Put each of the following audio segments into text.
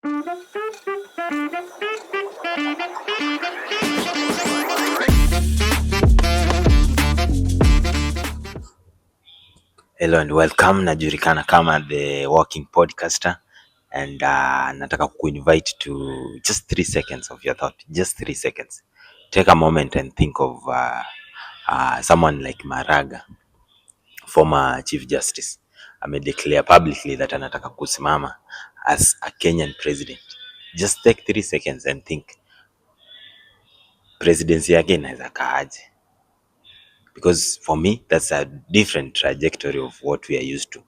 Hello and welcome. Najulikana kama the Walking Podcaster and nataka kukuinvite to just 3 seconds of your thought. Just 3 seconds. Take a moment and think of someone like Maraga, former Chief Justice. Amedeclare publicly that anataka kusimama as a Kenyan president. Just take 3 seconds and think presidency yake inaweza kaaje? Because for me, that's a different trajectory of what we are used to.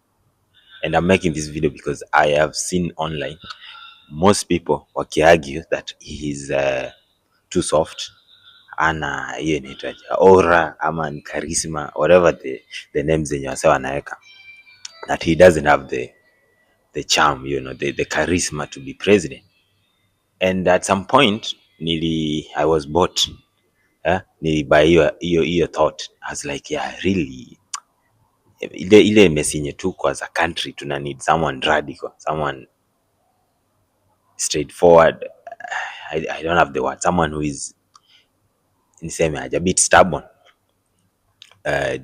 And I'm making this video because I have seen online most people wakiargue that he is too soft, ana hiyo inaitwaje, aura ama ni charisma, whatever the names zenye wase wanaweka, that he doesn't have the charm, the charisma to be president. And at some point nili I was bought, eh, nilibuy hiyo thought. I was like, yeah, really, ile mess yenye tuko as a country, tuna need someone radical, someone straightforward. I don't have the word, someone who is, niseme aje, a bit stubborn,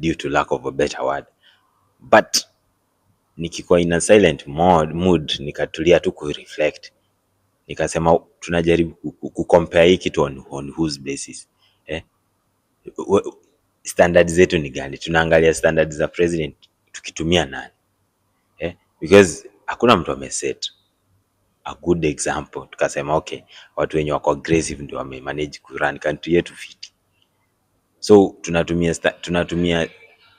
due to lack of a better word. But nikikuwa in a silent mood, nikatulia tu kureflect, nikasema tunajaribu kucompare hii kitu on whose basis, eh? Standards zetu ni gani? Tunaangalia standards za president tukitumia nani, eh? Because hakuna mtu ameset a good example tukasema, okay, watu wenye wako aggressive ndio wamemanage kurun country yetu fiti. So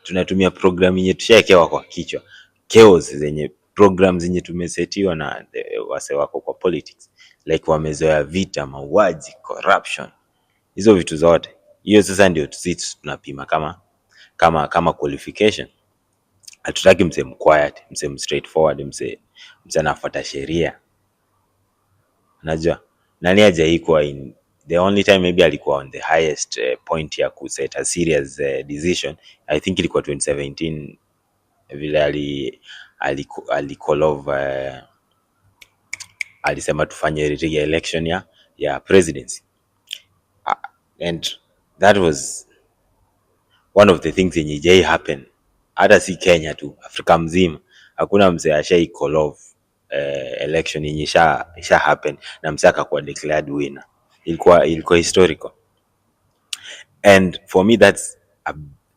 tunatumia program yenye tushaekewa kwa kichwa, chaos zenye program zenye tumesetiwa na wase wako kwa politics, like wamezoea vita, mauaji, corruption, hizo vitu zote. Hiyo sasa ndio sisi tunapima kama qualification. Hatutaki msee quiet, msee straightforward, msee anafuata sheria. Unajua nani hajawahi kuwa in the only time maybe alikuwa on the highest point ya kuset a serious decision, I think ilikuwa 2017 vile ali call off, alisema tufanye re-election ya presidency, and that was one of the things yenye ijai happen, hata si Kenya tu, Afrika mzima hakuna mzee ashai call off election yenye isha happen na mzee akakuwa declared winner. Ilikuwa historical, and for me that's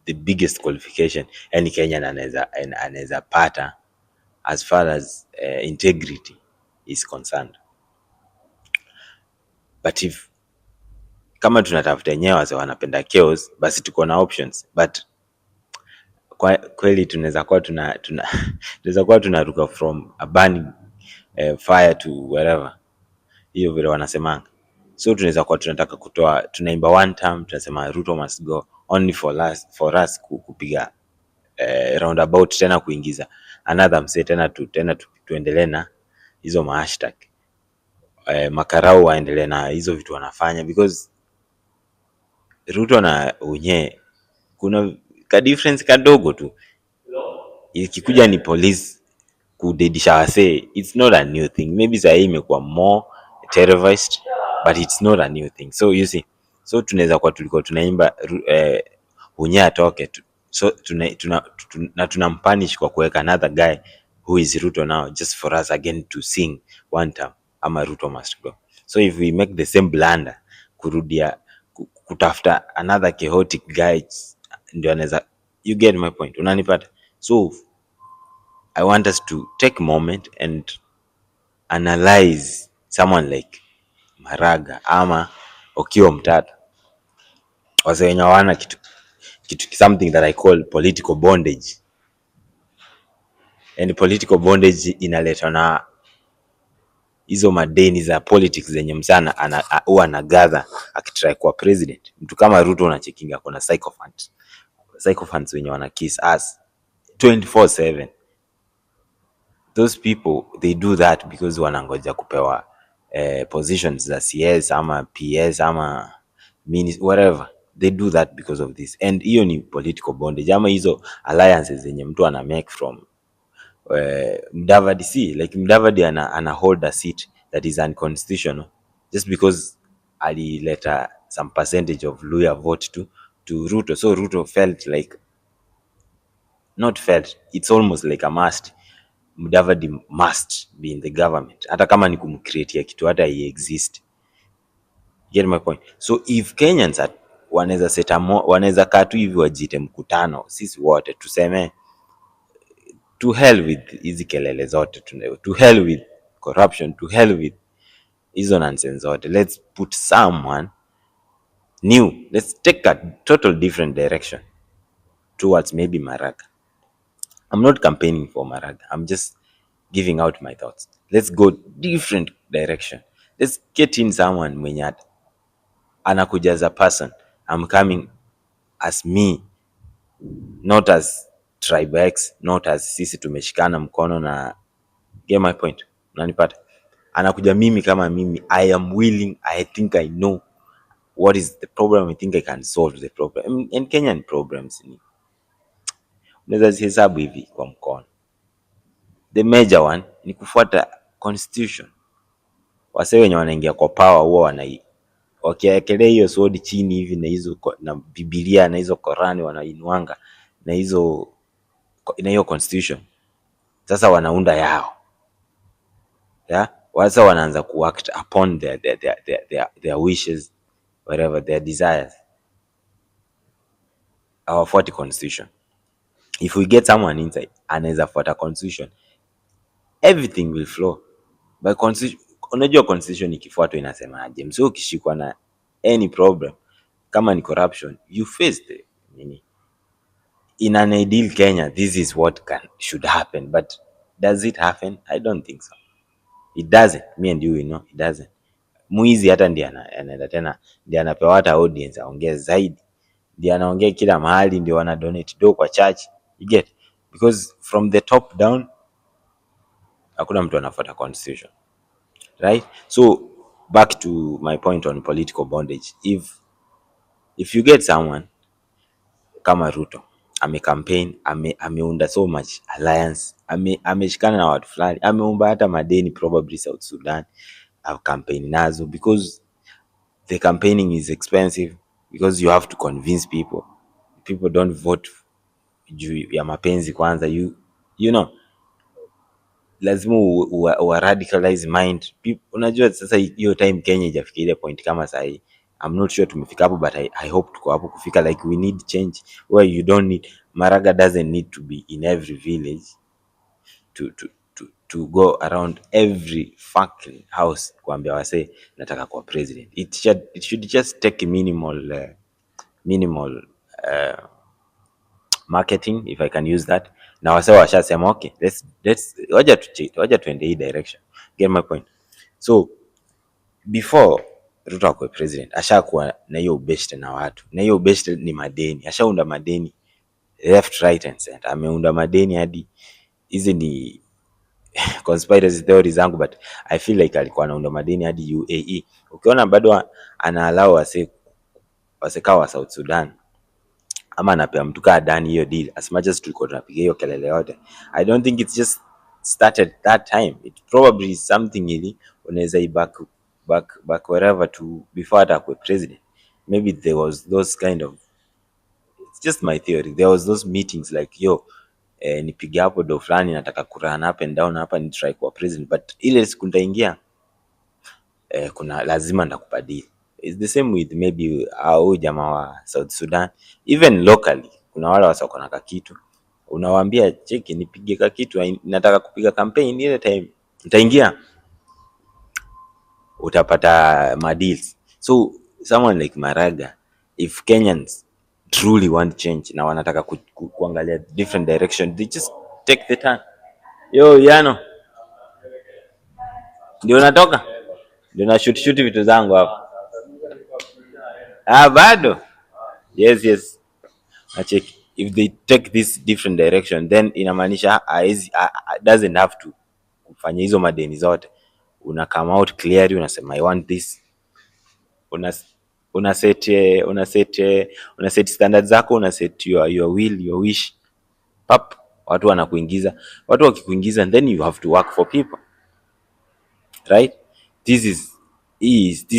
the biggest qualification any Kenyan anaweza pata as far as integrity is concerned. But if kama tunatafuta wenyewe wase wanapenda chaos, basi tuko na options. But kwa kweli tunaweza kuwa tunaruka from a burning fire to wherever, hiyo vile wanasemanga. So tunaweza kuwa tunataka kutoa, tunaimba one term, tunasema Ruto must go, only for us kupiga roundabout tena kuingiza another msee tena tuendelee na hizo ma hashtag, makarau waendelee na hizo vitu wanafanya, because Ruto na Uhunye kuna ka difference kadogo tu. Ikikuja ni police kudedisha wasee, it's not a new thing. Maybe saa hii imekuwa more televised, but it's not a new thing. So you see, so tunaweza kuwa tulikuwa tunaimba Uhunye atoke tu, so na tunampunish kwa kuweka another guy who is Ruto now, just for us again to sing one term ama Ruto must go. So if we make the same blunder kurudia kutafuta another chaotic guy ndio anaweza, you get my point, unanipata? So I want us to take a moment and analyze someone like Maraga ama Okiya Omtatah, wase wenye hawana kitu, something that I call political bondage. And political bondage inaletwa na hizo madeni za politics zenye msana huwa anagather akitry kuwa president. Mtu kama Ruto unachekinga kuna sycophants, sycophants wenye wana kiss ass 24/7. Those people, they do that because wanangoja kupewa positions za CS ama PS ama whatever. They do that because of this, and hiyo ni political bondage ama hizo alliances zenye mtu ana make from Mudavadi. See, like Mudavadi ana hold a seat That is unconstitutional, just because alileta some percentage of Luhya vote to Ruto. So Ruto felt like, not felt, it's almost like a must, Mudavadi must be in the government, hata kama ni kumcreatia kitu hata exist. Get my point? So if Kenyans are, wanaweza seta, wanaweza kaa tu hivi wajiite mkutano, sisi wote tuseme, "To hell with hizi kelele zote, to hell with corruption, to hell with hizo nonsense zote, let's put someone new, let's take a total different direction towards maybe Maraga." I'm not campaigning for Maraga. I'm just giving out my thoughts. Let's go different direction. Let's get in someone mwenye anakuja as a person. I'm coming as me, not as tribe X, not as sisi tumeshikana mkono na, get my point? Unanipata? Anakuja mimi kama mimi. I am willing, I think I know what is the problem. I think I can solve the problem. And Kenyan problems ni unaweza zihesabu hivi kwa mkono. The major one ni kufuata constitution. Wase wenye wanaingia kwa power huwa wanai wakiekelea hiyo sword chini hivi na hizo na Biblia na hizo Korani, wanainuanga na hizo na hiyo constitution. Sasa wanaunda yao, yeah? Sasa wanaanza kuact upon their wishes, whatever their desires. Hawafuati constitution. If we get someone inside anaweza fuata constitution, everything will flow by constitution. Unajua constitution ikifuatwa inasemaje? Msio ukishikwa na any problem kama ni corruption, you face the nini. In an ideal Kenya, this is what can should happen, but does it happen? I don't think so. It doesn't. Me and you, we know it doesn't. Mwizi hata ndiye anaenda tena, ndiye anapewa hata audience aongee zaidi, ndiye anaongea kila mahali, ndio wana donate do kwa church, you get? Because from the top down hakuna mtu anafuata constitution, right? So back to my point on political bondage, if you get someone kama Ruto, ame campaign, ameunda so much alliance, ameshikana na watu fulani, ameomba hata madeni probably South Sudan campaign nazo, because the campaigning is expensive, because you have to convince people. People don't vote juu ya mapenzi kwanza, you know lazima u radicalize mind. Unajua sasa hiyo time Kenya ijafika ile point kama sahii. I'm not sure tumefika hapo, but I hope tuko hapo kufika. Like, we need change where you don't need, Maraga doesn't need to be in every village to go around every fucking house kuambia wasee nataka kuwa president. It should just take minimal marketing, if I can use that, na wasee washasema, "Okay, let's wacha tuende hii direction." Get my point? So before Ruto akuwe president, ashakuwa na hiyo ubeshte na watu, na hiyo ubeshte ni madeni. Ashaunda madeni left, right and center. Ameunda madeni hadi, hizi ni conspiracy theory zangu, but I feel like alikuwa anaunda madeni hadi UAE. Ukiona bado ana allow wase kaa wa South Sudan ama anapea mtu kaa Adani hiyo deal, as much as tulikuwa tunapiga hiyo kelele yote, I don't think it's just started that time. It probably is something ili unaweza i back back back wherever to before hata akuwe president. Maybe there was those kind of, it's just my theory, there was those meetings like, "Yo, nipige hapo do fulani, nataka kurun up and down hapa ni try kuwa president, but ile siku nitaingia, kuna lazima ndakupa deal." It's the same with maybe au jamaa wa South Sudan. Even locally kuna wale wasee wako na kakitu, unawaambia, "Cheki, nipige kakitu, nataka kupiga campaign, ile time nitaingia utapata madeals." So someone like Maraga, if Kenyans truly want change na wanataka kuangalia different direction, they just take the time. Yo yano, ndio natoka, ndio na shoot shoot vitu zangu hapa. Ah, bado. Yes. Nacheki. If they take this different direction, then inamaanisha haezi, doesn't have to kufanya hizo madeni zote. Una come out clearly, unasema, "I want this." Una set standards zako, una set your will, your wish. Pap, watu wanakuingiza. Watu wakikuingiza, then you have to work for people. Right? This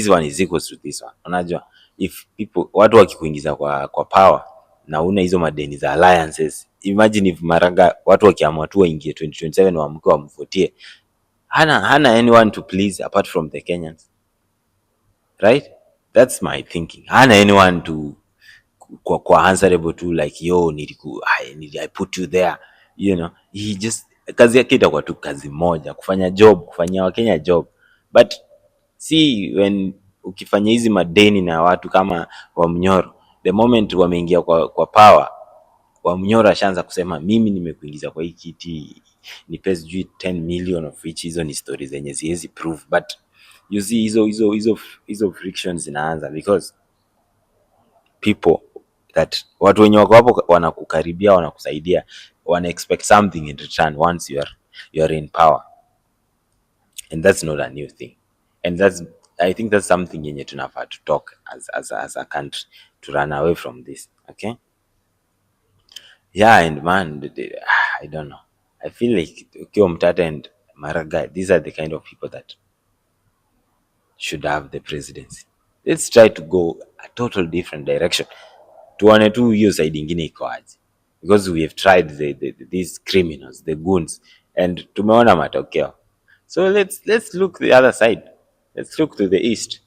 one is equals to this one. Unajua, if people, watu wakikuingiza kwa power na una hizo madeni za alliances, imagine if Maraga, watu wakiamua tu waingie 2027, waamke wamvotie, hana anyone to please apart from the Kenyans, right? That's my thinking. Hana anyone to kwa answerable to, like, "Yo, I put you there." He just, kazi yake itakuwa tu kazi moja, kufanya job, kufanyia Wakenya job. But see, when ukifanya hizi madeni na watu kama Wamunyoro, the moment wameingia kwa power, Wamunyoro ashaanza kusema, "Mimi nimekuingiza kwa hii kiti, nipe sijui 10 million," of which hizo ni stories zenye siwezi prove. But you see, hizo frictions zinaanza because people that, watu wenye wako hapo wanakukaribia, wanakusaidia, wana expect something in return once you are in power. And that's not a new thing, and that's I think that's something yenye tunafaa to talk as a country to run away from this, okay? Yeah, and man, I don't know, I feel like Okiya Omtatah and Maraga, these are the kind of people that should have the presidency. Let's try to go a total different direction, tuone tu hiyo side ingine iko aje, because we have tried these criminals, the goons, and tumeona matokeo. So let's look the other side. Let's look to the east.